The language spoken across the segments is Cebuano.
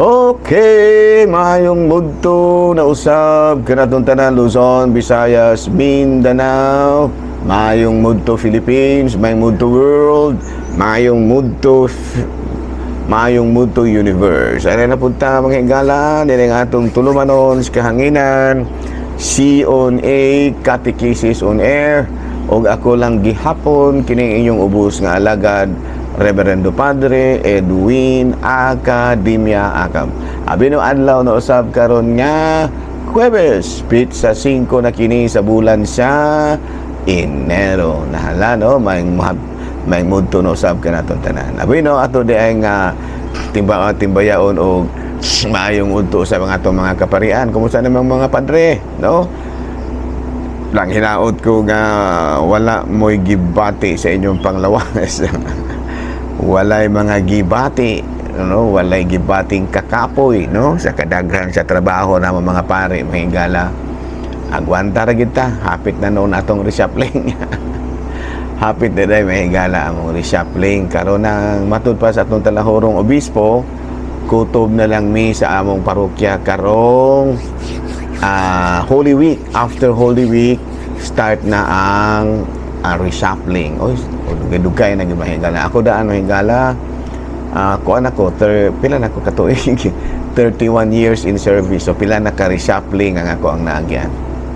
Okay, maayong mudto na usab kanatong tanan, Luzon, Visayas, Mindanao, maayong mudto Philippines, maayong mudto world, maayong mudto universe. Ano na punta, mga higala, nila ang atong tulumanon sa kahanginan, C on A, Catechesis on Air, og ako lang gihapon kining inyong ubos nga alagad, Reverendo Padre Edwin Academia Acam. Abi no adlaw na usab karon nga Huwebes, petsa 5 na kini sa bulan sa Enero. Nahala no, may mudto na usab kanatong tanan. Abi no ato di ay nga timbayaon og maayong udto sa mga atong mga kaparian. Kumusta namang mga padre, no? Lang hinaot ko nga wala mo'y gibati sa inyong panglawas. Walay mga gibati, no? Walay gibating kakapoy, no? Sa kadaghan sa trabaho na mga pare, mga higala. Agwanta ra kita, hapit na noon atong reshuffling. Hapit na dahil, mga higala, among reshuffling. Karon ang matud pa sa atong talahurong obispo, kutob na lang mi sa among parokya karong Holy Week. After Holy Week, start na ang reshuffling. Oy, dugay-dugay na gyud, higala. Ako daan, higala, kuan ako, pila na ko katuig? 31 years in service. So pila na ka reshuffling ang ako ang naagyan.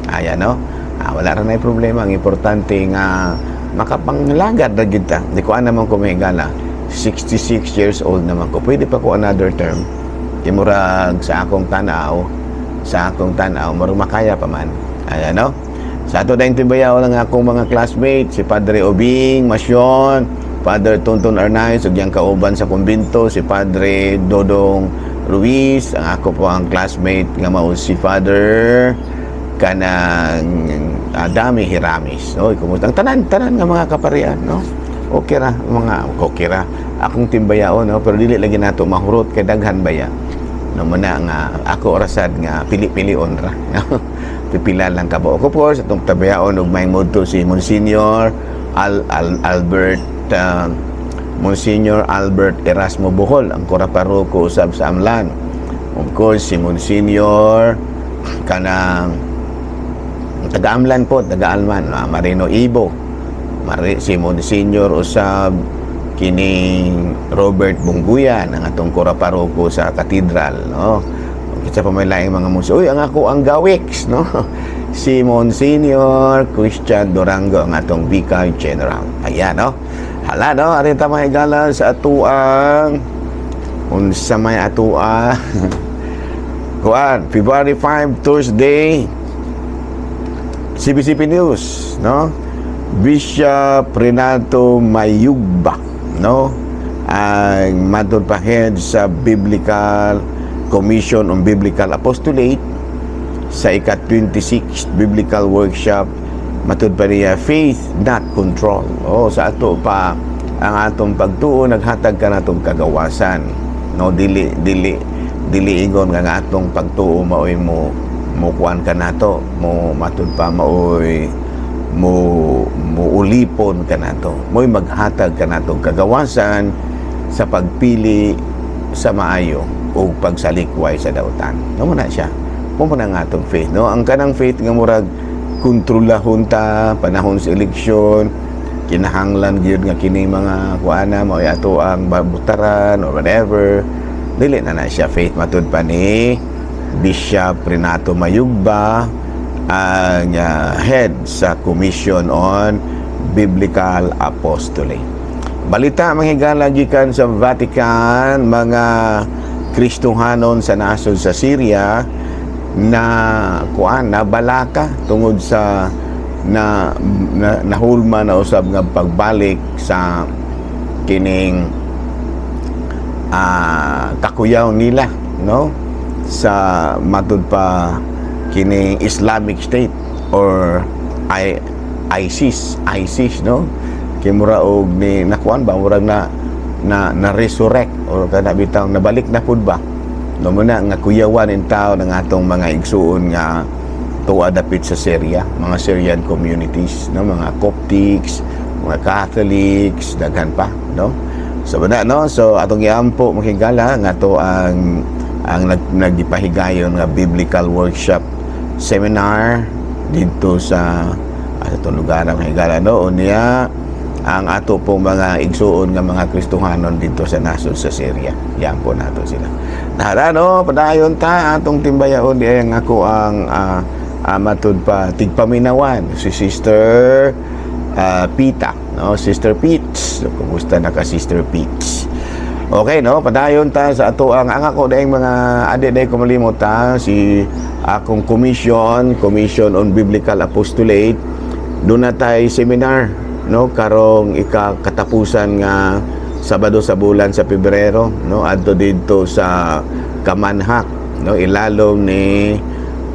Ayan, no? Wala ra na problema. Ang importante nga makapanglagad na gyud ta. Di ko naman ko, mahigala. 66 years old naman ko. Pwede pa ko another term. Kay murag sa akong tanaw, murag makaya pa man. Ayan, no? Sa ato dahil timbayaw lang akong mga classmates, si Padre Obing Masyon, Father Tonton Arnaiz, ug iyang kauban sa kumbinto, si Padre Dodong Ruiz, ang ako po ang classmate nga mao si Father kanang Dami Hiramis. Oy, kumusta? Ang tanan, tanan nga mga kaparian, no? Okay ra, mga okay ra. Akong timbayaon, no? Pero dili lagi nato mahurot kay daghan baya. No mo na nga ako orasad nga pili-pilion ra. Pipila lang ka ba. Of course, atong tabayaon og may mudto si Monsignor Al, Al Albert Monsignor Albert Erasmo Bohol, ang kura paroko usab sa Amlan. Of course, si Monsignor kanang taga-Amlan po, taga-Alman, Marino Ibo. Si Monsignor usab kining Robert Bungguyan, ang atong kura paroko sa katedral, no? Kita pa may laing mga muso. Uy, ang ako ang Gawix, no? Si Monsignor Christian Durango, ang atong Vicar General. Ayan, no? Hala, no? Arin ta, mga higala, sa atuang unsa may atua kuan, February 5, Thursday, CBCP News, no? Bishop Renato Mayugba, no? Ang matud pa head sa Biblical Commission on Biblical Apostolate sa ika-26 Biblical Workshop, matud pa niya, faith not control. Oh, sa ato pa ang atong pagtuo naghatag ka natong kagawasan, no? Dili dili dili ingon nga ang atong pagtuo maoy mo kuan ka nato, mo matud pa maoy mo ulipon ka nato, mo'y maghatag ka natong kagawasan sa pagpili sa maayo o pagsalikway sa dautan, no? Mo na siya, mo na nga atong faith, no? Ang kanang faith nga murag kontrolahon ta panahon sa eleksyon, kinahanglan gyud nga kini mga kuana mao ato ang babutaran or whatever, dili na na siya faith, matud pa ni Bishop Renato Mayugba, ang head sa Commission on Biblical Apostolate. Balita, mga higala, gikan sa Vatican, mga Kristohanon sa nasod sa Syria na kuan, na balaka tungod sa na nahulma na usab nga pagbalik sa kining kakuyaw nila, no, sa matud pa kining Islamic State or ISIS, no? Kay mura og ni nakuan ba, murag na na na resurrect or kana bitaw nabalik na pud ba, no? Mo na nga kuyawan in tao ng atong mga igsuon nga tuwa dapit sa Syria, mga Syrian communities, no, mga Coptics, mga Catholics, daghan pa, no? So bana, no? So atong iampo, mga higala, nga to ang Ang nagpahigayon nga biblical workshop seminar dito sa atong lugar, mga higala, no? Unya ang ato pong mga igsuon nga mga Kristohanon dito sa nasod sa Syria. Yan po nato sila. Nara, no, padayon ta atong timbayaon di ang ako ang matud pa tigpaminawan si Sister Pita, no? Sister Peach. So, kumusta na ka, Sister Peach? Okay, no? Padayon ta sa ato ang ako dayong mga adi day kumalimot ta si akong commission, Commission on Biblical Apostolate. Doon na tay seminar, no, karong ikakatapusan nga Sabado sa bulan sa Pebrero, no, adto didto sa Kamanhak, no, ilalom ni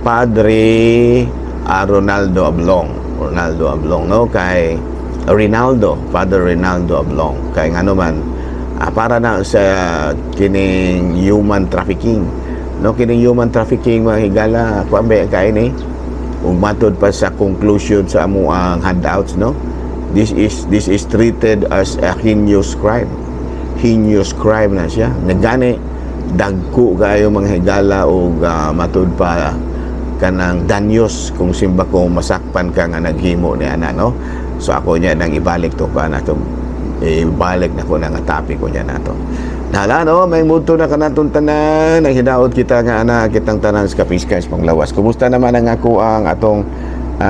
Padre Ronaldo Ablong. Ronaldo Ablong, no, kay Rinaldo, Father Rinaldo Ablong. Kay ngano man para na sa kining human trafficking, no? Kining human trafficking, mga higala, kuan ba kay ni ug matod pa sa conclusion sa amo ang handouts, no, this is treated as a heinous crime. Heinous crime na siya. Nagani dagko kayo, mga higala, og matud pa kanang danyos kung simba ko masakpan ka nga naghimo ni ana, no? So ako niya nang ibalik to pa na to, ibalik na ko na nga topic ko niya nato. Nala, no, may muto na kanatong tanan, ang hinaot kita nga ana kitang tanan sa kapiskay panglawas. Kumusta naman ang ako ang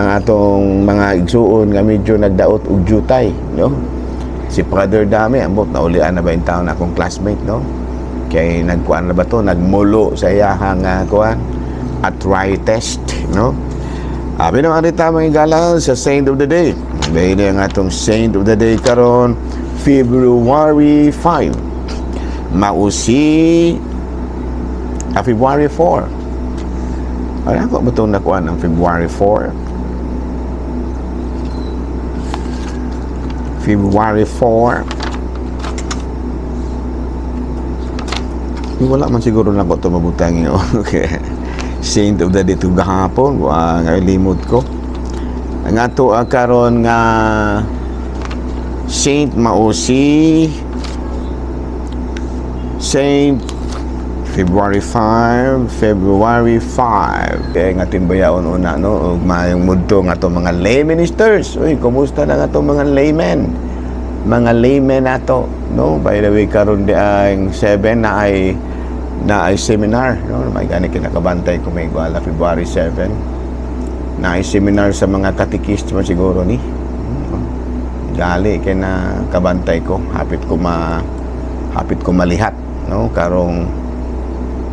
atong mga igsuon nga medyo nagdaot og jutay, no? Si Father Dami, ambot naulian na ba yung taon akong classmate, no? Kay nagkuan na ba to, nagmulo sa iyahang kuan arthritis, no? Abi naman rita, mga higala, sa Saint of the Day. Dahil ang atong Saint of the Day karon February 5. Mausi February 4. Ay, ako ba itong nakuha ng February 4? February 4. Wala man siguro na ko ito mabutang yun. Okay. Saint of the Day ito gahapon. Wa, nga limot ko. Ang ato karon nga Saint Mausi Saint February 5, February 5. Kaya nga timbayaon una, no, ug maayong mudto nga ato mga lay ministers. Uy, kumusta na nga ato mga laymen? Mga laymen nato, no? By the way, karon di ang 7 na ay seminar, no? May gani kinakabantay ko may gwala February 7. Na ay seminar sa mga katikist man siguro ni. Gali kay na kabantay ko, hapit ko malihat, no, karong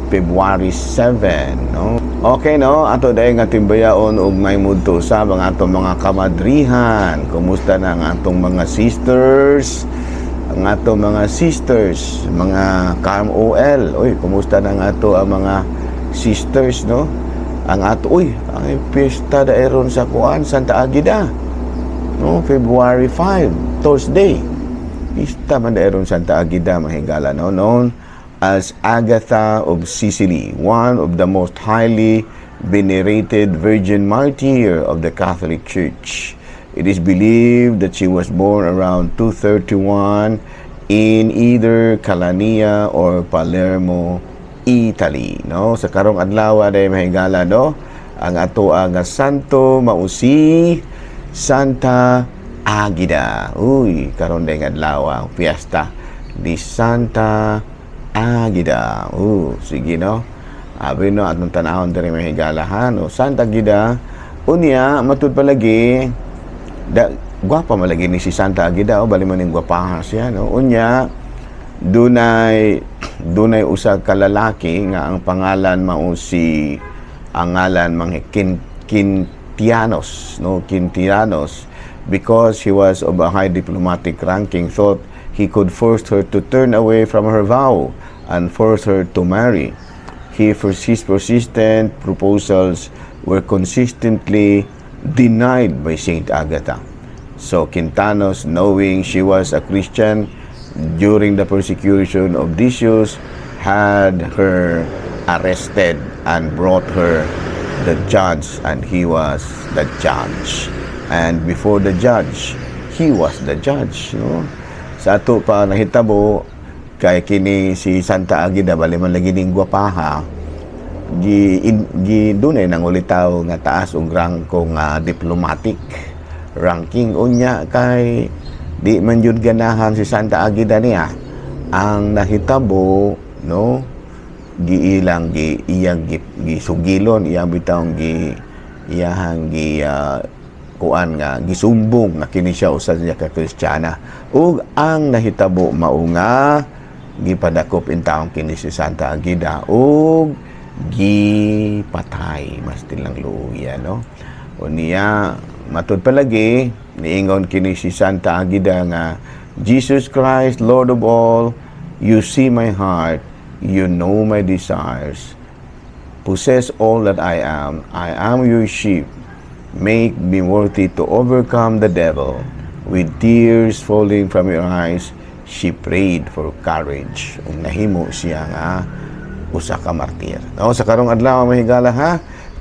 February 7, no? Okay, no, ato dahil nga timbayaon og may mudto sa mga atong mga kamadrihan. Kumusta na ang atong mga sisters? Ang atong mga sisters, mga KMOL. Uy, kumusta na ang ato ang mga sisters, no? Ang ato, uy, ang piyesta da ron sa kuan, Santa Agida. No, February 5, Thursday. Pista man ron Santa Agida, mahigala, no, known as Agatha of Sicily, one of the most highly venerated virgin martyr of the Catholic Church. It is believed that she was born around 231 in either Calania or Palermo, Italy, no? Sa karong adlaw day, mahigala, no, ang ato ang santo mausi Santa Agida. Uy, karon day nga adlaw ang piyesta ni Santa Agida. Sige, no. Abi no atong tanahon diri, mahigala, ha, no. Santa Agida unya matud palagi da gwapa malagi ni si Santa Agida, oh, bali man ning gwapaha siya, no? Unya dunay usa ka lalaki nga ang pangalan mao si ang ngalan mang Quintianos, no? Quintianos, because he was of a high diplomatic ranking, thought he could force her to turn away from her vow and force her to marry. He his persistent proposals were consistently denied by Saint Agatha. So Quintanos, knowing she was a Christian during the persecution of Decius, had her arrested and brought her the judge, and he was the judge. And before the judge, he was the judge. No? Sa ato pa nahitabo, Kay kini si Santa Agida, bali man lagi ning gwapaha, gi dunay nang ulitaw nga taas og rangko nga diplomatic ranking. Unya kay di man jud ganahan si Santa Agida niya ang nahitabo, no? Giilang gi iyang gi, gisugilon iyang bitawng gi iyahang gi kuan nga gisumbong nga kini siya usa niya ka Kristiyana. Ug ang nahitabo mao nga gipadakop intawon kini si Santa Agida ug gipatay. Mas tilang luya, no? Unya matud palagi niingon kini si Santa Agida nga, "Jesus Christ, Lord of all, you see my heart, you know my desires, possess all that I am. I am your sheep. Make me worthy to overcome the devil." With tears falling from your eyes, she prayed for courage. Ug nahimo siya nga usa ka martir. No, sa karong adlaw, mga higala ha,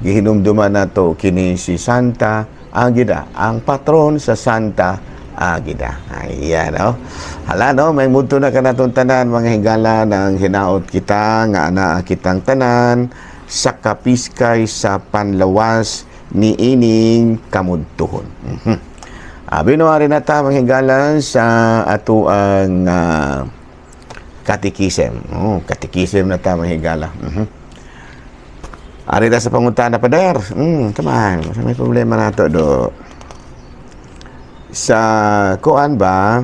gihinumduman nato kini si Santa Agida, ang patron sa Santa Agida. Ayan, no? Hala, no? May mudto na kanatong tanan, mga higala, ng hinaot kita, nga anaa kitang tanan, sa kapiskay sa panlawas ni ining kamudtuhon. Abi no, ari na ta, mga higala, sa ato ang katikisem. Oh, katikisem na ta, mga higala. Ari ta sa pangutana, pader. Come on. May problema na to do. Sa kuan ba,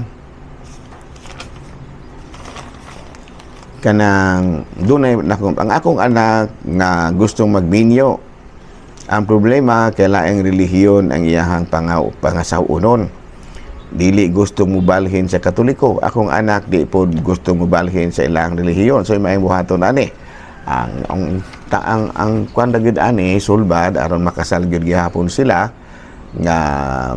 kanang dunay ang akong anak nga gustong magminyo, ang problema kay laing relihiyon ang iyahang pangasaw-unon, dili gusto mubalhin sa Katoliko. Akong anak di pod gusto mubalhin sa ilang relihiyon. So may buhaton ani? Ang kuan ra gyud ani, sulbad aron makasal gyud gihapon sila, nga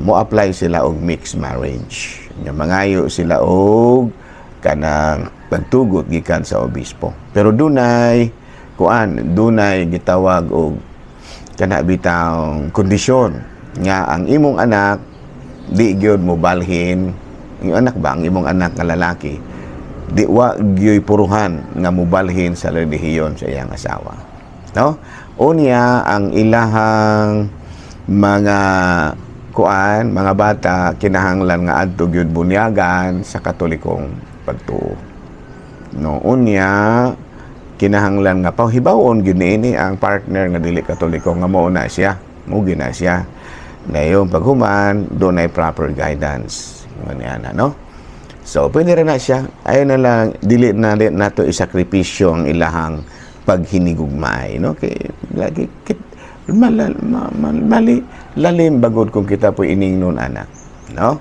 mo apply sila og mixed marriage, nga mangayo sila og kanang pagtugot gikan sa obispo. Pero dunay kuan, dunay gitawag og kana bitang kondisyon nga ang imong anak di gyud mo balhin, yung anak ba, ang imong anak nga lalaki di wa gyoy puruhan nga mobalhin sa relihiyon sa iyang asawa, no? Unya ang ilahang mga kuan, mga bata, kinahanglan nga adto gyud bunyagan sa Katolikong pagtuo, no? Unya kinahanglan nga pahibaw-on gyud niini ang partner nga dili Katoliko nga mao na siya, mo gina siya. Dayon paghuman, dunay proper guidance ngani, no? So pwede ra na siya. Ayon na lang dili na nato isakripisyo ang ilahang paghinigugmaay, no? Kay lagi kit malal, ma, ma, mali lalim bagod kung kita po iningnon anak, no?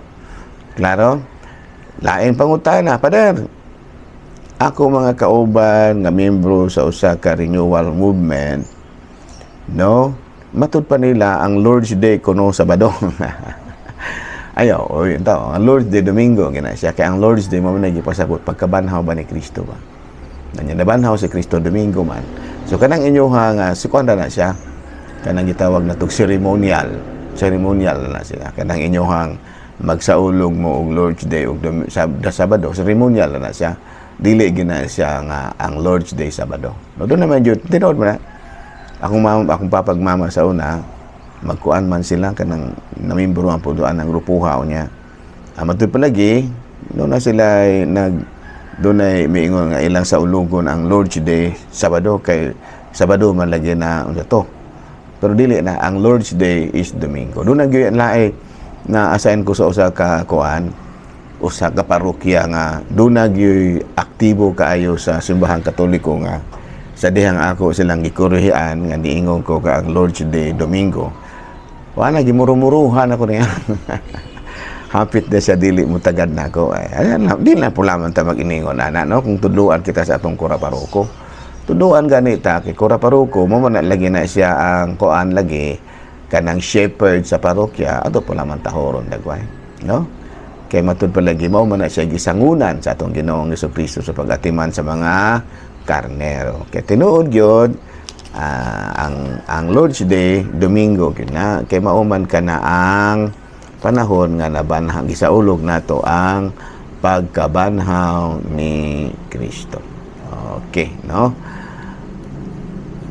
Klaro. Lain pangutana, pader. Ako mga kauban nga membro sa usa ka renewal movement, no? Matud pa nila ang Lord's Day kuno Sabado. Ayo, o yun to, ang Lord's Day Domingo gina siya. Kay ang Lord's Day mo man gipasabot pagkabanhaw ba ni Kristo ba. Nanya nabanhaw si Kristo Domingo man. So kanang inyoha nga si kuan na siya, kanang gitawag na tog ceremonial. Ceremonial na sila. Kanang inyohang magsaulog mo og Lord's Day og Sabado, ceremonial na siya. Dili gina siya nga ang Lord's Day Sabado. No, doon naman jud tinuod mo na. Akong mama, akong papag mama sa una, magkuan man sila kanang namimbro ang puduan ng grupuha niya. Ah, matud palagi, doon na sila ay nag doon ay miingon nga ilang sa ulugon ang Lord's Day Sabado kay Sabado man lagi na unsa to. Pero dili na, ang Lord's Day is Domingo. Doon na gyud lae na assign ko sa usa ka kuan, usa ka parokya nga doon na gyud aktibo kaayo sa Simbahang Katoliko, nga sa dihang ako silang gikurihian nga niingon ko ka ang Lord's Day Domingo. Wala, gimurumuruhan ako niya. Hapit na siya dili mo tagad na ako. Ay, ayan lang, di na pula man ta mag-iningon ana, no? Kung tudluan kita sa atong kura paroko. Tudluan ganita kay kura paroko mo man na lagi na siya ang kuan lagi kanang shepherd sa parokya, ato pula man tahoron dagway, no? Kay matud palagi mao man na siya gisangunan sa atong Ginoong Kristo sa pag-atiman sa mga karnero. Kay tinuod gyud ang Lord's Day Domingo gyud na kay mao man kana ang panahon nga nabanhang gisaulog nato ang Pagkabanhaw ni Kristo. Okay, no?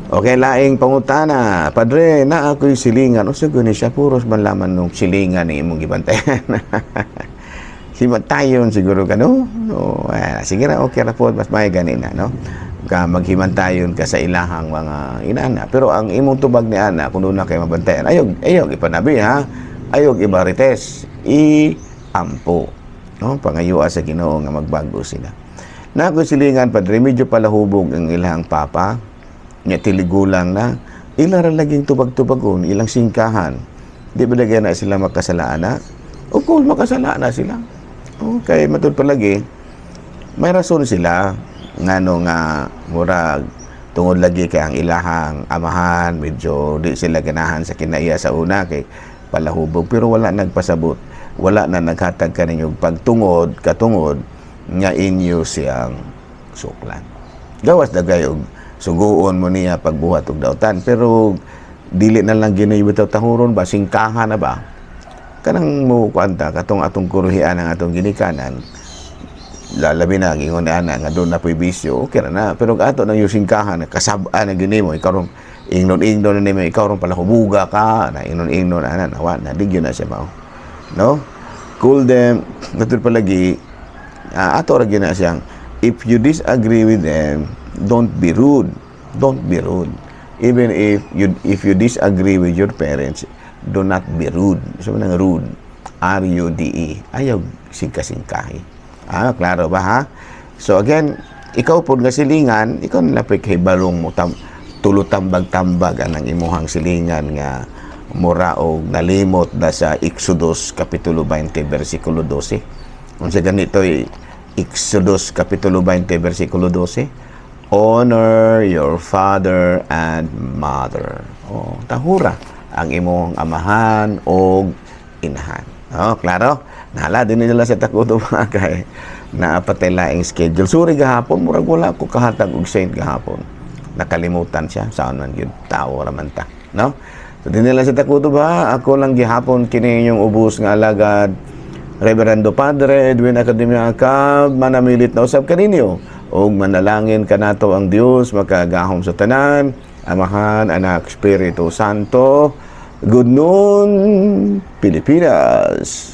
Okay, laing pangutana. "Padre, naa ako'y silingan." O siguro ni siya, puros man laman nung silingan ni imong gibantayan. Si tayon siguro ka, no? No, eh, sige ra, okay ra po, mas may gani na, no? Ka maghimantayon ka sa ilahang mga inana. Pero ang imong tubag ni ana, kung doon na kayo mabantayan, ayog, ayog, ipanabi, ha? Ayog, ibarites, i-ampo. No? Pangayua sa Ginoo nga magbago sila. "Na ako'y silingan, Padre, medyo palahubog ang ilahang papa, nga tiligulang na, ila ra laging tubag-tubagon, ilang singkahan. Di ba lagi na sila makasalaan na?" Of course, makasalaan na sila. Okay, matud palagi, may rason sila ngano nga murag tungod lagi kay ang ilahang amahan, medyo di sila ganahan sa kinaiya sa una kay palahubog, pero wala nagpasabot, wala na naghatag kaninyo pagtungod katungod nga inyo siyang suklan. Gawas dagay og suguon mo niya pagbuhat og dautan, pero dili na lang ginoy bitaw tahuron ba, singkahan na ba, kanang mo kuanta katong atong kuruhian ang atong ginikanan, lalabi na gingon ni ana nga doon na po'y bisyo, okay ra na. Pero ato nang yusingkahan, kasab-an na gini mo, ikaw rong ingnon-ingnon na nimo, ikaw rong pala hubuga ka na, ingnon-ingnon ana na, wa na di gyud na siya mao, no? Cool them. Natul palagi, ato ra gyud na siyang, if you disagree with them, don't be rude. Don't be rude. Even if you disagree with your parents, do not be rude. So nang rude, R U D E, ayaw singka-singkahi. Ah, klaro ba, ha? So again, ikaw po nga silingan, ikaw na lapit kay balong mo tam, tulo tambag-tambag anang imuhang silingan nga mura og nalimot na sa Exodus kapitulo 20 versikulo 12. Unsa ganito Exodus kapitulo 20 versikulo 12? "Honor your father and mother." Oh, tahura ang imong amahan og inahan. Oh, klaro? Nahala din nila sa Takuto, mga kay naapatay laing schedule. Sorry gahapon, murag wala ko kahatag og saint gahapon. Nakalimutan siya. Saan man yun, tao raman ta. No? So, din nila sa Takuto ba, ako lang gihapon kini inyong ubos nga alagad, Reverendo Padre Edwin Academia Acab, manamilit na usab kaninyo ug manalangin kanato ang Dios makagahom sa tanan, Amahan, Anak, Espiritu Santo. Good noon, Pilipinas.